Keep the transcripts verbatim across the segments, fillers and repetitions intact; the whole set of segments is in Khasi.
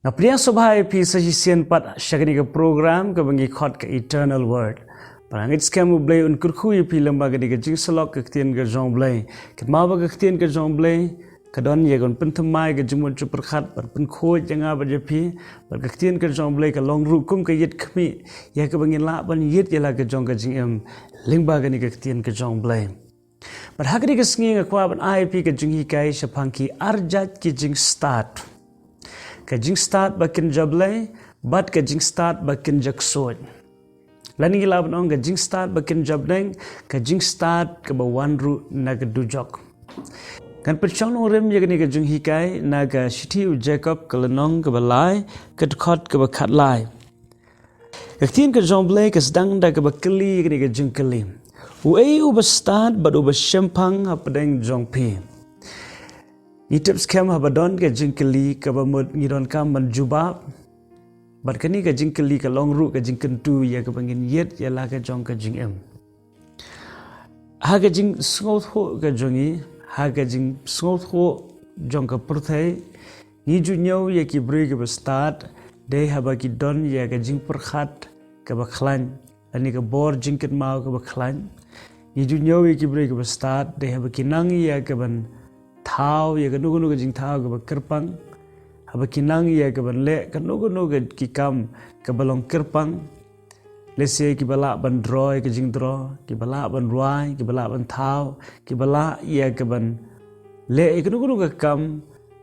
Nga pdiang sngewbha ïa phi sa shisien pat sha kane ka program kaba ngi khot ka Eternal Word. Bad nga ngeit skhem U Blei un kyrkhu ïa phi lyngba kane ka jingsyllok ka ktien ka jong U Blei. Kynmaw ba ka ktien ka jong U Blei ka don ïa ka ban pynthymmai ka jingmut jingpyrkhat, ban pynkhuid ïa nga bad ïa phi. Bad ka ktien ka jong U Blei ka long ruh kum ka ïit khmih ïa kaba ngin lah ban ïit ïa la ka jong ka jingim lyngba kane ka ktien ka jong U Blei. Bad ha kane ka sngi nga kwah ban ai ïa phi ka jinghikai shaphang ki arjait ki jingstad. Ka jingstad ba kynja Blei bad ka jingstad ba kynja ksuid. Lane ngi lah ban ong ka jingstad ba kynja bneng, ka jingstad kaba wan ruh na ka dujok. Ngan pynshong nongrim ïa kane ka jinghikai na ka shithi u Jakob ka lynnong kaba lai, ka dkhot kaba khatlai. Ka ktien ka jong U Blei ka sdang da kaba kylli ïa kane ka jingkylli: Uei uba stad bad uba shemphang hapdeng jong phi? Ngi tip skhem haba don ka jingkylli kaba mut ngi donkam ban jubab. Bad kane ka jingkylli ka long ruh ka jingkyntu ïa kaba ngin ïit ïa la ka jong ka jingim. Ha ka jingsngewthuh ka jong ngi, ha ka jingsngewthuh jong ka pyrthei, ngi ju ñiew ïa ki briew kiba stad dei haba ki don ïa ka jingpyrkhat kaba khlaiñ, lane ka bor jingkynmaw kaba khlaiñ. Ngi ju ñiew ïa ki briew kiba stad dei haba ki nang ïa ka ban thaw ïa kano kano ka jingthaw kaba kyrpang, haba ki nang ïa ka ban leh kano kano ka ki kam kaba long kyrpang. Lehse kiba lah ban draw ïa ka jingdraw, kiba lah ban rwai, kiba lah ban thaw, kiba lah ïa ka ban leh ïa kano kano ka kam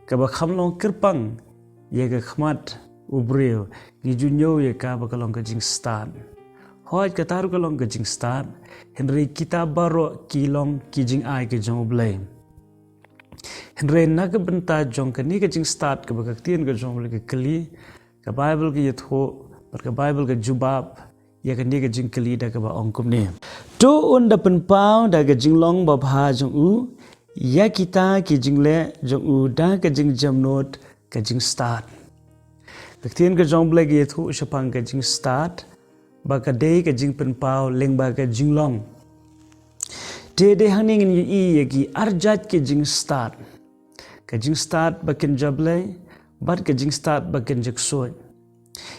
kaba kham long kyrpang ïa ka khmat u briew. Ngi ju ñiew ïa ka ba ka long ka jingstad. Hooid, kata ruh ka long ka jingstad, hynrei kita baroh ki long ki jingai ka jong U Blei. Hynrei na ka bynta jong kane ka jingstad kaba ka ktien ka jong U Blei ka kylli, ka Baibl ka ïathuh bad ka Baibl ka jubab ïa kane ka jingkylli da kaba ong kumne: To un da pynpaw da ka jinglong babha jong u ïa kita ki jingleh jong u da ka jingjemnud ka jingstad. Ka ktien ka jong U Blei ka ïathuh shaphang ka jingstad ba ka dei ka jingpynpaw lyngba ka jinglong. Te dei hangne ngin ïohi ïa ki arjait ki jingstad: ka jingstad ba kynja Blei bad ka jingstad ba kynja ksuid.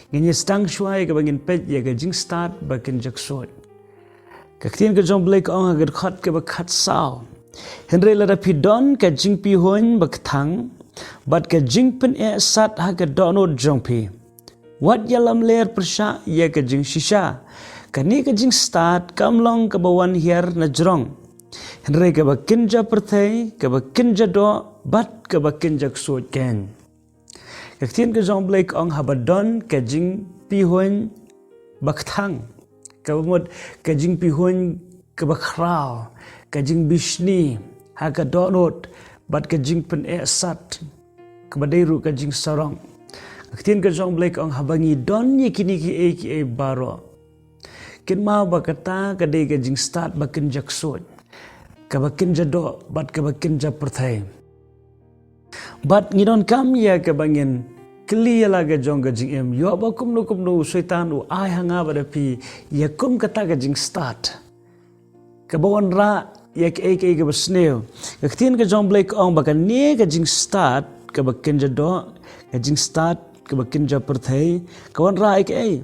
Ngin ïa sdang shuwa ïa kaba ngin peit ïa ka jingstad ba kynja ksuid. Ka ktien ka jong U Blei ka ong ha ka dkhot kaba khatsaw: Hynrei lada phi don ka jingpihuiñ ba kthang bad ka jingpyneh sat ha ka dohnud jong phi, wat ïalamler pyrshah ïa ka jingshisha. Kane ka jingstad kam long kaba wan hiar na jrong, hynrei kaba kynja pyrthei, kaba kynja doh bad kaba kynja ksuid keiñ. Ka ktien ka jong U Blei ka ong haba don ka jingpihuiñ ba kthang, kaba mut ka jingpihuiñ kaba khraw, ka jingbishni ha ka dohnud bad ka jingpyneh sat kaba dei ruh ka jingsarong. Ka ktien ka jong U Blei ka ong haba ngi don ïa kine kiei kiei baroh, kynmaw ba kata ka dei ka jingstad ba kynja ksuid, kaba kynja doh bad kaba kynja pyrthei. Bad ngi donkam ïa kaba ngin kylli ïa la ka jong ka jingim, ïoh ba kumno kumno u Soitan u ai ha nga bad ha phi ïa kum kata ka jingstad kaba wanrah ïa kaei kaei kaba sniew. Ka ktien ka jong U Blei ka ong ba kane ka jingstad kaba kynja doh, ka jingstad kaba kynja pyrthei, ka wanrah ïa kaei?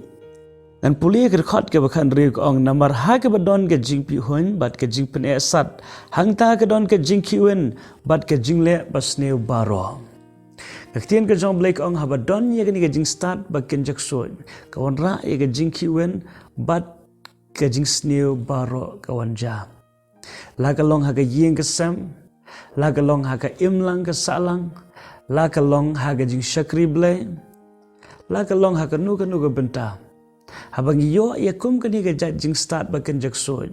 Ngan pule ka dkhot kaba khathynriew, ka ong: Namar ha kaba don ka jingpihuiñ bad ka jingpyneh sat, hangta ka don ka jingkhihwin bad ka jingleh basniew baroh. Ka ktien ka jong U Blei ka ong haba don ïa kane ka jingstad ba kynja ksuid, ka wanrah ïa ka jingkhihwin bad ka jingsniew baroh ka wan jia. La ka long ha ka ïing ka sem, la ka long ha ka imlang ka sahlang, la ka long ha ka jingshakri Blei, la ka long ha kano kano ka bynta. Haba ngi ïoh ïa kum kane ka jait jingstad ba kynja ksuid,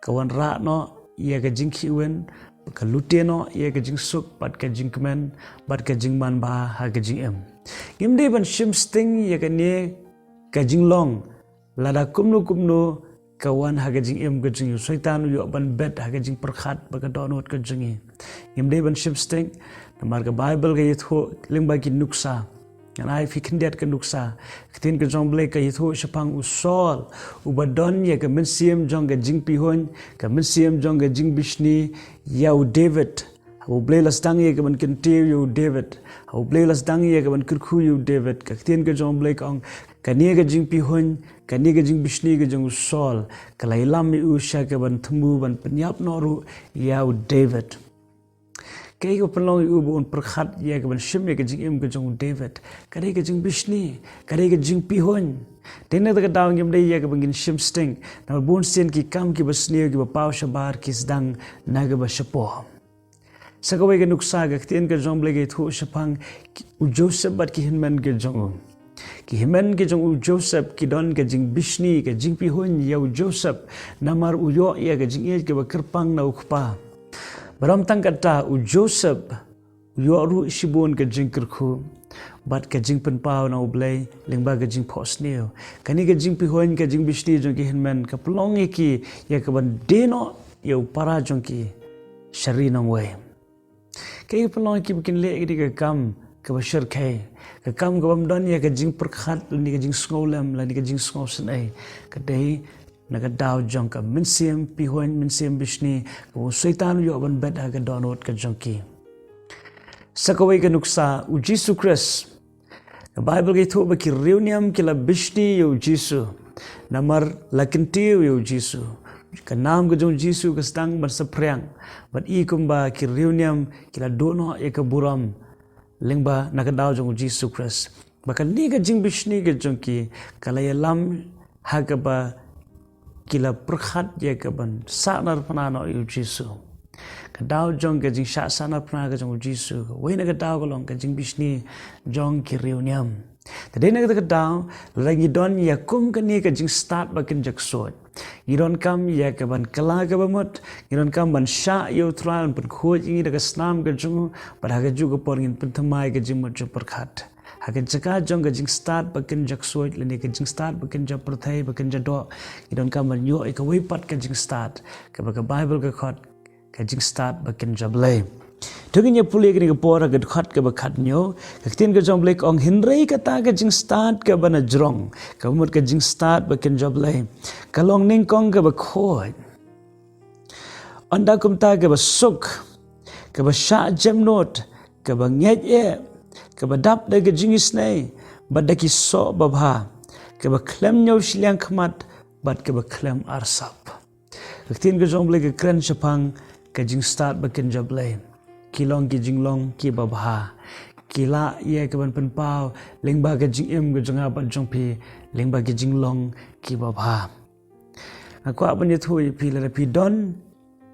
ka wanrah noh ïa ka jingkhihwin, ka lute noh ïa ka jingsuk bad ka jingkmen bad ka jingmanbha ha ka jingim. Ngim dei ban shim sting ïa kane ka jinglong lada kumno kumno ka wan ha ka jingim ka jong ngi. U Soitan u ïoh ban bet ha ka jingpyrkhat bad ka dohnud ka jong ngi. Ngim dei ban shim sting, namar ka Baibl ka ïathuh lyngba ki nuksa. Ngan ai phi khyndiat ka nuksa. Ka ktien ka jong U Blei ka ïathuh shaphang u Saul, uba don ïa ka mynsiem jong ka jingpihuiñ, ka mynsiem jong ka jingbishni ïa u David Haba U Blei la sdang ïa ka ban kyntiew ïa u David, haba U Blei la sdang ïa ka ban kyrkhu ïa u David, ka ktien ka jong U Blei ka ong, kane ka jingpihuiñ, kane ka jingbishni ka jong u Saul, ka la ïalam ïa u sha ka ban thmu ban pynïap noh ruh ïa u David. Kaei ka pynlong ïa u ba un pyrkhat ïa ka ban shim ïa ka jingim ka jong u David? Ka dei ka jingbishni, ka dei ka jingpihuiñ. Te na kata ka daw ngim dei ïa ka ban ngin shim sting, namar bun sien ki kam kiba sniew kiba paw shabar ki sdang na kaba shapoh. Sa kawei ka nuksa, ka ktien ka jong U Blei ka ïathuh shaphang u Joseph bad ki hynmen ka jong u. Ki hynmen ki jong u Joseph ki don ka jingbishni, ka jingpihuiñ ïa u Joseph, namar u ïoh ïa ka jingïeit kaba kyrpang na u kpa. Bad ym tang kata, u Joseph u ïoh ruh shibun ka jingkyrkhu bad ka jingpynpaw na U Blei lyngba ka jingphohsniew. Kane ka jingpihuiñ, ka jingbishni jong ki hynmen ka pynlong ïa ki ïa ka ban die noh ïa u para jong ki sha ri nongwei. Kaei ka pynlong ïa ki ba kin leh ïa kane ka kam kaba shyrkhei, ka kam kaba ym don ïa ka jingpyrkhat lane ka jingsngewlem lane ka jingsngewsynei? Ka dei na ka daw jong ka mynsiem pihuiñ, mynsiem bishni, kaba u Soitan u ïoh ban bet ha ka dohnud ka jong ki. Sa kawei ka nuksa, u Jisu Khrist. Ka Baibl ka ïathuh ba ki riewniam ki la bishni ïa u Jisu, namar la kyntiew ïa u Jisu. Ka nam ka jong u Jisu ka sdang ban saphriang, bad i kumba ki riewniam ki la duh noh ïa ka burom lyngba na ka daw jong u Jisu Khrist. Ba kane ka jingbishni ka jong ki ka la ïalam ha kaba ki la pyrkhat ïa ka ban sahnarphna noh ïa u Jisu. Ka daw jong ka jingshah sahnarphna ka jong u Jisu, kawei na ka daw ka long ka jingbishni jong ki riewniam. Te dei na kata ka daw, lada ngi don ïa kum kane ka jingstad ba kynja ksuid, ngi donkam ïa ka ban kylla kaba mut, ngi donkam ban shah ïa u Trai un pynkhuid ïa ngi da ka snam ka jong u, bad ha kajuh ka por ngin pynthymmai ka jingmut jingpyrkhat. Ha ka jaka jong ka jingstad ba kynja ksuid lane ka jingstad ba kynja pyrthei ba kynja doh, ngi donkam ban ïoh ïa kawei pat ka jingstad, kaba ka Baibl ka khot ka jingstad ba kynja Blei. To ngin ïa pule kane ka por ha ka dkhot kaba khathynñiew, ka ktien ka jong U Blei ka ong, hynrei kata ka jingstad kaba na jrong, kaba mut ka jingstad ba kynja Blei, ka long nyngkong kaba khuid. Ynda kumta kaba suk, kaba shah jemnud, kaba ngeit eh, kaba dap da ka jingisynei bad da ki soh babha, kaba khlem ñiew shiliang khmat bad kaba khlem arsap. Ka ktien ka jong U Blei ka kren shaphang ka jingstad ba kynja Blei. Ki long ki jinglong kiba bha. Ki lah ïa ka ban pynpaw lyngba ka jingim ka jong nga bad jong phi, lyngba ki jinglong kiba bha. Nga kwah ban ïathuh ïa phi, lada phi don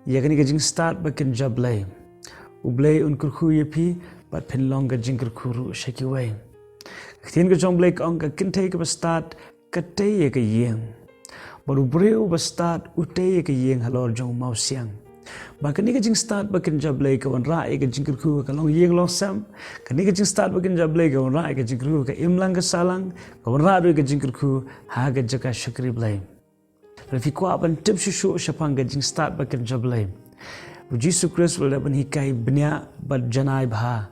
ïa kane ka jingstad ba kynja Blei, U Blei un kyrkhu ïa phi bad phin long ka jingkyrkhu ruh sha kiwei. Ka ktien ka jong U Blei ka ong, ka kynthei kaba stad ka tei ïa ka ïing, bad u briew uba stad u tei ïa ka ïing halor jong u mawsiang. Ba kane ka jingstad ba kynja Blei ka wanrah ïa ka jingkyrkhu ka long ïing long sem. Kane ka jingstad ba kynja Blei ka wanrah ïa ka jingkyrkhu ka imlang ka sahlang, ka wanrah ruh ïa ka jingkyrkhu ha ka jaka shakri Blei. Lada phi kwah ban tip shuh shuh shaphang ka jingstad ba kynja Blei, u Jisu Khrist u la dep ban hikai bniah bad janai bha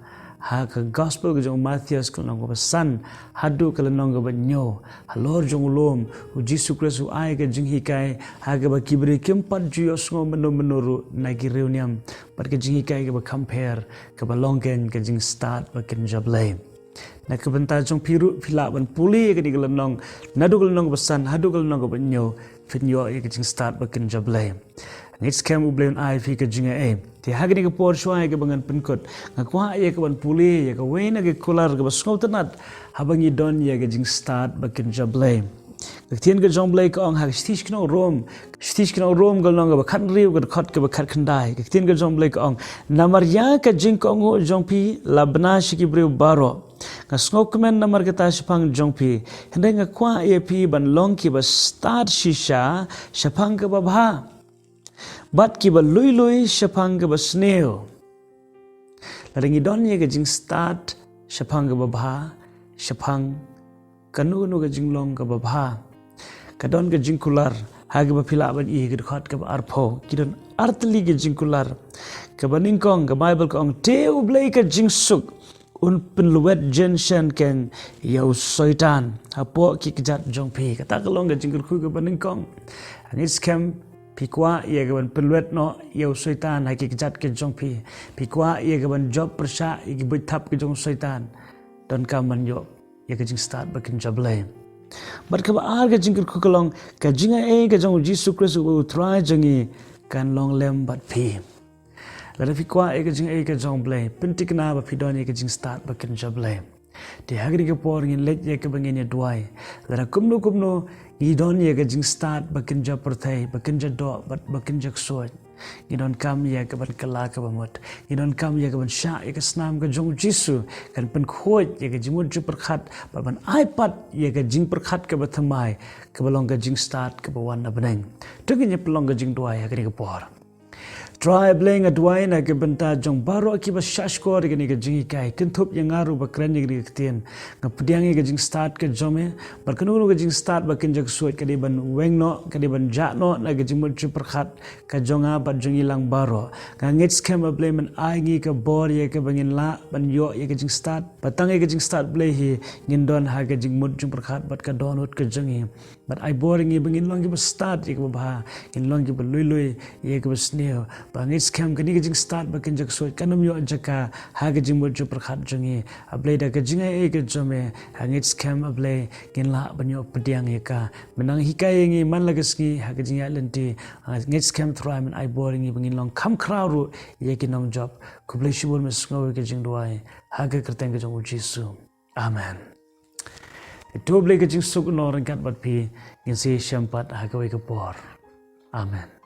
ha ka Gospel ka jong u Mathaios ka lynnong kaba san haduh ka lynnong kaba hynñiew. Halor jong u lum, u Jisu Khrist u ai ka jinghikai ha kaba ki briew kim pat ju ïohsngew mynno mynno ruh na ki riewniam, bad ka jinghikai kaba kham pher, kaba long kein ka jingstad ba kynja Blei. Na ka bynta jong phi ruh, phi lah ban pule ïa kane ka lynnong naduh ka lynnong kaba san haduh ka lynnong kaba hynñiew, phin ïoh ïa ka jingstad ba kynja Blei. Ngeit skhem U Blei un ai phi ka jingaiei. Te ha kane ka por shuwa ïa kaba ngan pynkut, nga kwah ïa ka ban pule ïa kawei na ka kular kaba sngewtynnat haba ngi don ïa ka jingstad ba kynja Blei. Ka ktien ka jong U Blei ka ong ha ka shithi sha ki nong Rom, shithi sha ki nong Rom ka lynnong kaba khathynriew ka dkhot kaba khatkhyndai. Ka ktien ka jong U Blei ka ong, namar ïa ka jingkohnguh jong phi la bna sha ki briew baroh. Nga sngewkmen namar kata shaphang jong phi, hynrei nga kwah ïa phi ban long kiba stad shisha shaphang kaba bha, bad kiba lui lui shaphang kaba sniew. Lada ngi don ïa ka jingstad shaphang kaba bha, shaphang kano kano ka jinglong kaba bha, ka don ka jingkular ha kaba phi lah ban i ha ka dkhot kaba arphew. Ki don artylli ka jingkular. Kaba nyngkong, ka Baibl ka ong, te U Blei ka jingsuk un pynlwet jynjar kein ïa u Soitan hapoh ki kjat jong phi. Kata ka long ka jingkyrkhu kaba nyngkong. Ngeit skhem Phi kwah ïa ka ban pynlwet noh ïa u Soitan ha ki kjat ki jong phi. Phi kwah ïa ka ban jop pyrshah ïa ki buit thap ki jong u Soitan. Donkam ban ïoh ïa ka jingstad ba kynja Blei. Bad kaba ar ka jingkyrkhu ka long, ka jingai ei ka jong u Jisu Khrist u Trai jong ngi kan long lem bad phi. Lada phi kwah ïa ka jingai ka jong Blei, pynthikna ba phi don ïa ka jingstad ba kynja Blei. Te ha kane ka por ngin leit ïa kaba ngin ïa duwai. Lada kumno kumno ngi don ïa ka jingstad ba kynja pyrthei, ba kynja doh, bad ba kynja ksuid. Ngi donkam ïa ka ban kylla kaba mut. Ngi donkam ïa ka ban shah ïa ka snam ka jong u Jisu, kan pynkhuid ïa ka jingmut jingpyrkhat, bad ban ai pat ïa ka jingpyrkhat kaba thymmai, kaba long ka jingstad kaba wan na bneng. To ngin ïa pynlong ka jingduwai ha kane ka por. Trai Blei, nga duwai na ka bynta jong baroh kiba shahshkor ïa kane ka jinghikai, kynthup ïa nga ruh ba kren ïa kane ka ktien. Nga pdiang ïa ka jingstad ka jong me, bad kano kano ka jingstad ba kynja ksuid ka dei ban weng noh, ka dei ban jah noh na ka jingmut jingpyrkhat ka jong nga bad jong ngi lang baroh. Nga ngeit skhem A Blei men ai ngi ka bor ïa kaba ngin lah ban ïoh ïa ka jingstad. Ba tang ïa ka jingstad Blei hi ngin don ha ka jingmut jingpyrkhat bad ka dohnud ka jong ngi. Bad ai bor ïa ngi ba ngin long kiba stad ïa kaba bha, ngin long kiba lui lui ïa kaba sniew. Ba ngeit skhem kane ka jingstad ba kynja ksuid kan ym ïoh jaka ha ka jingmut jingpyrkhat jong ngi. A Blei, da ka jingai ei ka jong me, nga ngeit skhem A Blei ngin lah ban ïoh pdiang ïa ka. Men nang hikai ïa ngi man la ka sngi ha ka jingïaid lynti. Nga ngeit skhem Trai men ai bor ïa ngi ba ngin long kham khraw ruh ïa ki nongjop. Khublei shibun, me sngew ïa ka jingduwai ha ka kyrteng ka jong u Jisu. Amen. To Blei ka jingsuk un long ryngkat bad phi, ngin sa ïashem pat ha kawei ka por. Amen.